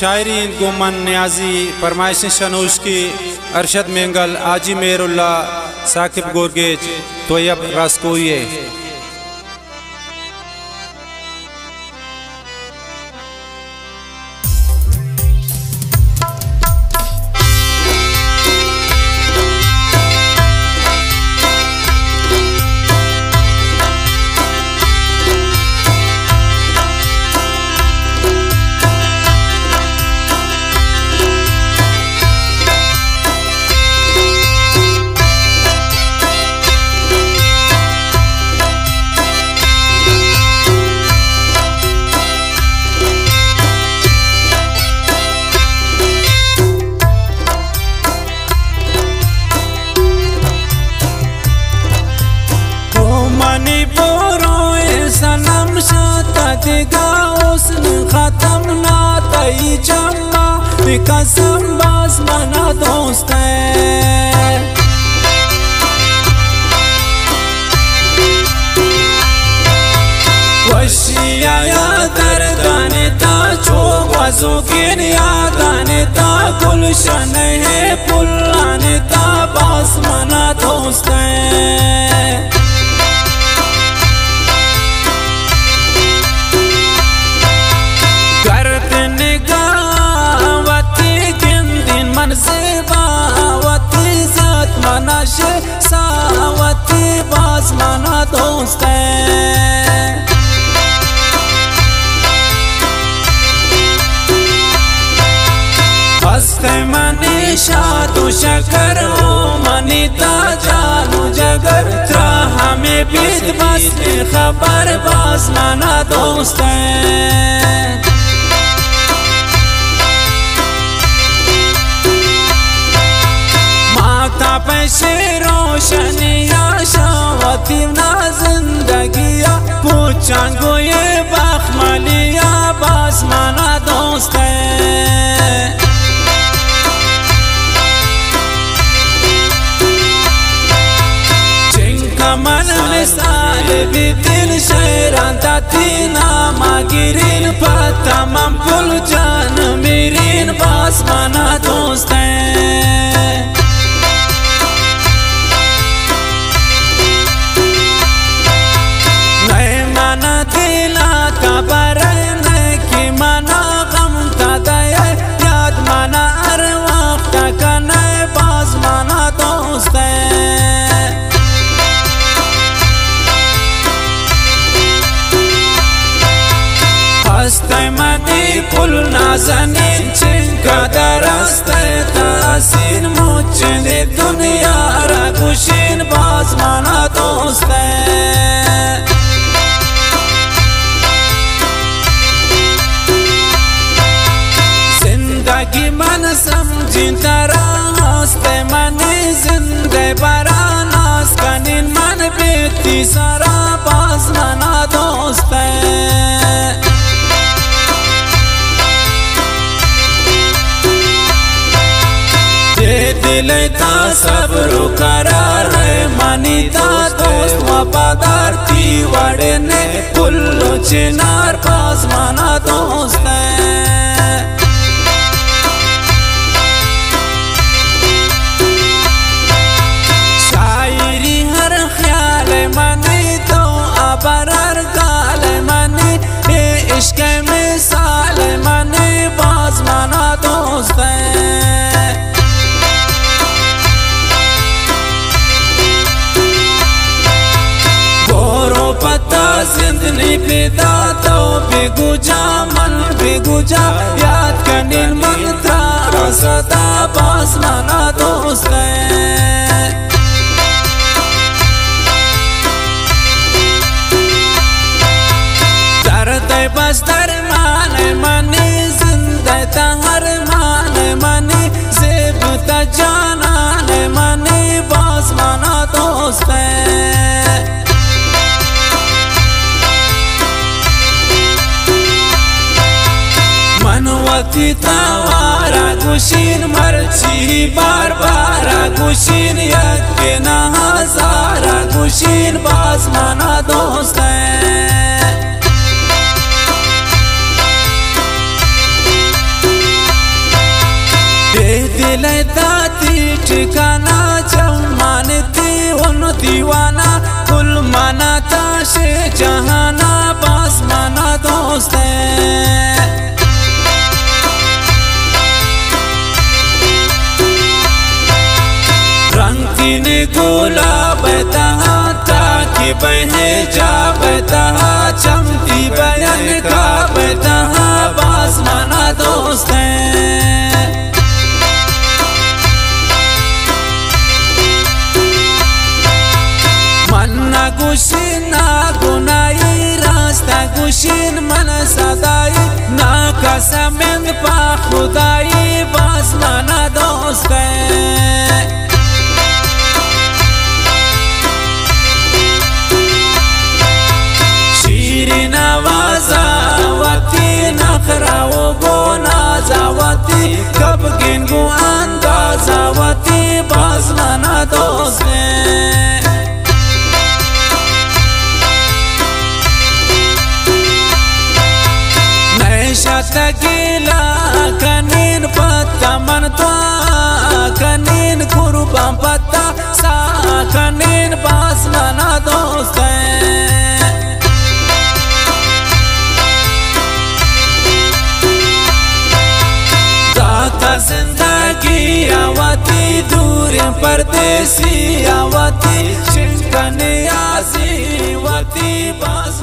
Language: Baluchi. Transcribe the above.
شاعری انت گوں من نیازی، پرمائشیں شنوشکی ارشد مینگل، حاجی مہر اللہ، ثاقب گورگیج، طیب راسکوئی ءِ۔ او منی برو اے صنم، شات دگہ حسن ختم نہ تئی چما، بہ قسم باز منا دوست ئے۔ وشی ءَ یا دردانی تہا، چو گوزوکیں یادانی تہا، گلشن ءِ پلانی تہا باز منا دوست ئے۔ گرد نگاہ وتی گندین من زیبا، وتی ذات منا شے ساوتی باز منا دوست ئے۔ ہست منی شاد و شکر، او منی تا جان و جگر، ترا ہمے بیت بس خبر باز منا دوست ئے۔ ماہتاپ ءِ شے روشنی ءَ، شاں وتی نا زندگی ءَ، پوچاں گوں اے بخملی ءَ، باز منا دوست ئے۔ چنکا من مثال بیتین، شعراں تئی نام ءَ گرین، پہ تمام پل جان میرین، باز منا دوست ئے۔ نئے منا دل ءَ خبر ئے، نئے کہ منا غم تا دئے، یاد منا ہر وقت کنے، باز منا دوست ئے۔ ہست منی پل نازنین، چنکا در است تحسین، مچیں دنیا را گوشین، باز منا دوست ئے۔ زندگی من سمجھین ترا، ہست منی زندے برا، ناز کنین من بیتی سرا، باز منا دوست ئے۔ اے دل تا صبر و قرار ئے، منی تا دوست وفادار، تئی وڑے نے پل و چنار، باز منا دوست ئے۔ شاعری ہر خیال منی، تو ابرار گال منی، اے عشق مثال منی، باز منا دوست ئے۔ برو پتا زند نی پیدا، تو بگو جا من بگو جا، یاد کنین من ترا سدا، باز منا دوست ئے۔ درد بس درمان منی، زند تا ارمان منی، زیب تا جانان منی، باز منا دوست ئے۔ من وتی توارا گوشین، مرچی بار بارا گوشین، یک نہ ہزارا گوشین، باز منا دوست ئے۔ لیداتی ٹھکانہ، چمانتی ان دیوانہ، کل مانا تاشے جہانا، باز مانا دوست ایں۔ رنگین گلاب تہا، تاکہ بہے جا بتا، چمتی بیان کا بتا، باز مانا دوست ایں۔ من نہ گوشین نہ گناہی، راست گوشین من سدائی، نہ قسم اند پہ خدائی، باز مانا دوست ایں۔ شیرین آوازا وتی، نخرا و گو نازا وتی، کبگین گو اندازا وتی، باز مانا دوست ایں۔ نشات گیلا کنین پتا، من دعا کنین قربان پتا، سا کنین باز مانا دوست ایں۔ داتا زندگی آواتی، دوریں پردیسی آواتی، چنکنے آزی وتی، باز